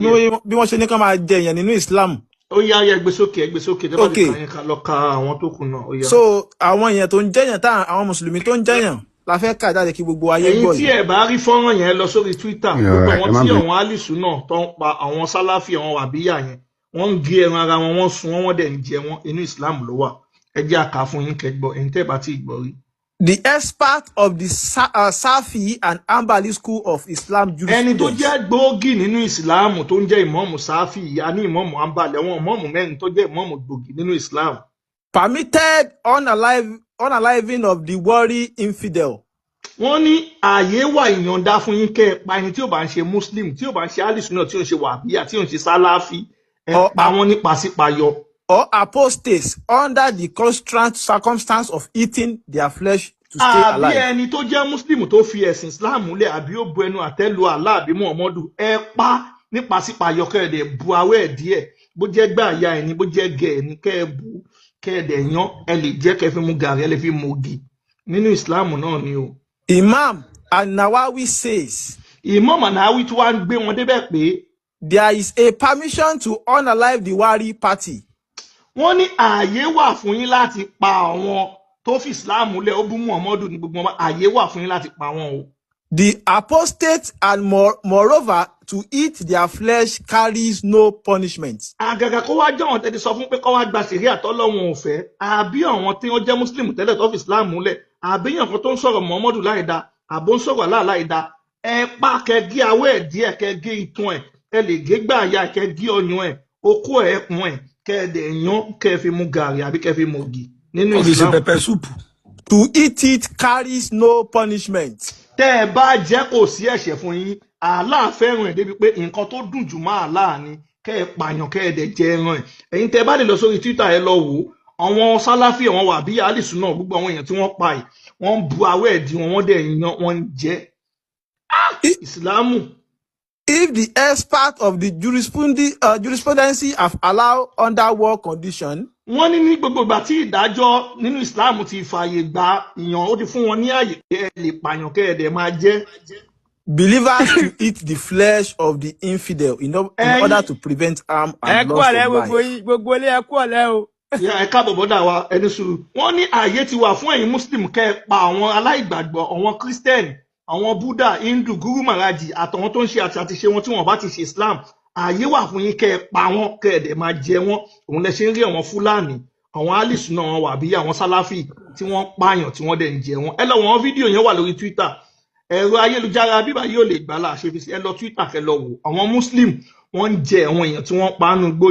Bí wọ́n ṣe ní kán máa jẹ èèyàn nínú Islam. Ó yá, ó yá, ẹ gbé sókè, ẹ gbé sókè. Tẹ́ bá ti kà yẹn, ká lọ ka àwọn tó kù náà. Ó yá. So àwọn èèyàn tó ń jẹyàn, tá àwọn mùsùlùmí tó ń jẹyàn la fẹ́ kà jáde kí gbogbo ayé Ẹ̀yin gbọ́ tí yìí. ẹ bá rí fọ́nrán yẹn, lọ sórí Twitter. Yeah, Gbogbo ẹ àwọn má tí bínú. àwọn alisu náà tó ń pa àwọn Sálàfì, àwọn Wàbíyà yẹn, wọ́n ń gé ẹran ara wọn, wọ́n sun wọ́n, wọ́n dẹ̀ ń jẹ wọ́n. Inú Islam ló wà. Ẹ jẹ́ àká fún yín kẹ́ gbọ́, ẹ̀yin tẹ́ bá ti gbọ́ rí. The expert of the Safi and Hanbali school of Islam Ẹni tó jurisprudence. jẹ́ gbòógì nínú Ìsìláàmù, tó ń jẹ́ ìmọ̀ọ́mù Sáfì, a ní ìmọ̀ọ́mù Hanbali, àwọn ìmọ̀ọ́mù mẹ́rin tó jẹ́ ìmọ̀ọ́mù gbòógì nínú Islam. Permitted unaliving of the wary infidel. Wọ́n ní ààyè wà, ìyọ̀ǹda fún yín kẹ́ ẹ pa ẹni tí ò bá ń ṣe Muslim, tí ò bá ń ṣe alisu náà, tí ò ń ṣe Wàbíyà, tí ò ń ṣe Sálàfì, ẹ Or pa wọ́n ní pàṣípàyọ. or apostates under the constant circumstance of eating their flesh to stay Àbí alive. ẹni tó jẹ́ Muslim tó fi ẹ̀sìn Islam múlẹ̀, àbí ó bu ẹnu àtẹ́ lu Allah àbí Muhammadu, ẹ pa ní pàṣípàyọ, kẹ́ ẹ dẹ̀ bu awẹ́ ẹ̀ díẹ̀, bó jẹ́ gbà ya ẹni, bó jẹ́ gẹ̀ ẹni, kẹ́ ẹ bu, kẹ́ ẹ dẹ̀ yan, ẹ lè jẹ́ kẹ́ fi mu gàrí, ẹ lè fi mu ògì. Nínú Islam náà ni o. Imam An-Nawawi says Imam Nawawi tí wàá ń gbé wọn débẹ̀ pé there is a permission to unalive the wary party. Wọ́n ní ààyè wà fún yín láti pa àwọn tó fi Islam múlẹ̀, ó bú Muhammadu ní gbogbo wọn, ààyè wà fún yín láti pa wọn o. The apostate and moreover to eat their flesh carries no punishment. Àgàgà kó wá jẹ́ àwọn tẹ́tí sọ fún pé kó wá gba sẹ̀ríà tọ́lọ́run ò fẹ́, àbí àwọn tí wọ́n jẹ́ Muslim tẹ́lẹ̀ tó fi Islam múlẹ̀, àbí èèyàn kan tó ń sọ̀rọ̀ Muhammadu láì da, àbó ń sọ̀rọ̀ Allah láì da, ẹ pa, kẹ gé awọ́ ẹ̀ díẹ̀, kẹ gé itan ẹ̀, ẹ lè gé gbàyà, kẹ gé ọyàn ẹ̀, okó ẹ̀, ẹkùn ẹ̀, kẹ ẹ dẹ̀ yan, kẹ fi mu gàrí àbí kẹ fi mu ògì nínú Wọ́n fi ṣe Islam. pepper soup. To eat it carries no punishment. Tẹ́ ẹ bá jẹ́, kò sí ẹ̀ṣẹ̀ fún yín. Allah fẹ́ràn ẹ̀ débi pé nǹkan tó dùn jù máa Allah ni kẹ́ ẹ pààyàn, kẹ́ ẹ dẹ̀ jẹ ẹran ẹ̀. Ẹ̀yin tẹ́ ẹ bá lè lọ sórí Twitter, ẹ lọ wò ó. Àwọn Sálàfì, àwọn Wàbí, Alisu náà, gbogbo àwọn èèyàn tí wọ́n pa yìí, wọ́n ń bu awẹ́ ẹ̀dí wọn, wọ́n dẹ̀ yan, wọ́n ń jẹ. Ìsìlámù. If the expert of the jurisprudence have allowed under war condition, Wọ́n ní ní gbogbo ìgbà tí ìdájọ́ nínú Ìsìlámù ti fààyè gba ìyàn, ó ti fún wọn ní àyè pé ẹ lè pààyàn, kẹ́ ẹ dẹ̀ máa jẹ. believers to eat the flesh of the infidel in Ẹ̀yin order to prevent harm Ẹ and kú loss ọ̀lẹ́ of gbogbo life. yín, gbogbo ilé, ẹ kú ọ̀lẹ́ o. Ìyá, ẹ káàbọ̀ bọ́dà wa, ẹni sùúrù. Wọ́n ní ààyè ti wà fún ẹ̀yin Muslim kẹ́ ẹ pa àwọn aláìgbàgbọ́, àwọn Christian, àwọn Buddha, Hindu, Guru Maharaji àtàwọn tó ń ṣe àti àti ṣe wọn tí wọ́n bá ti ṣe Islam. Ààyè wà fún yín kẹ́ ẹ pa wọ́n, kẹ́ ẹ dẹ̀ máa jẹ wọ́n. Òun lẹ ṣe ń rí àwọn Fúlàní, àwọn Alisu náà, wọn wà bí àwọn Sálàfì tí wọ́n pààyàn, tí wọ́n dẹ̀ ń jẹ wọ́n. Ẹ lọ wọ́n, fídíò yẹn wà lórí Twitter. Ẹ̀rọ ayélujára bíbá yóò lè gbà là ṣe fi sí. Ẹ lọ Twitter, kẹ́ lọ wò, àwọn Muslim wọ́n ń jẹ àwọn èèyàn tí wọ́n pa á nù gbó.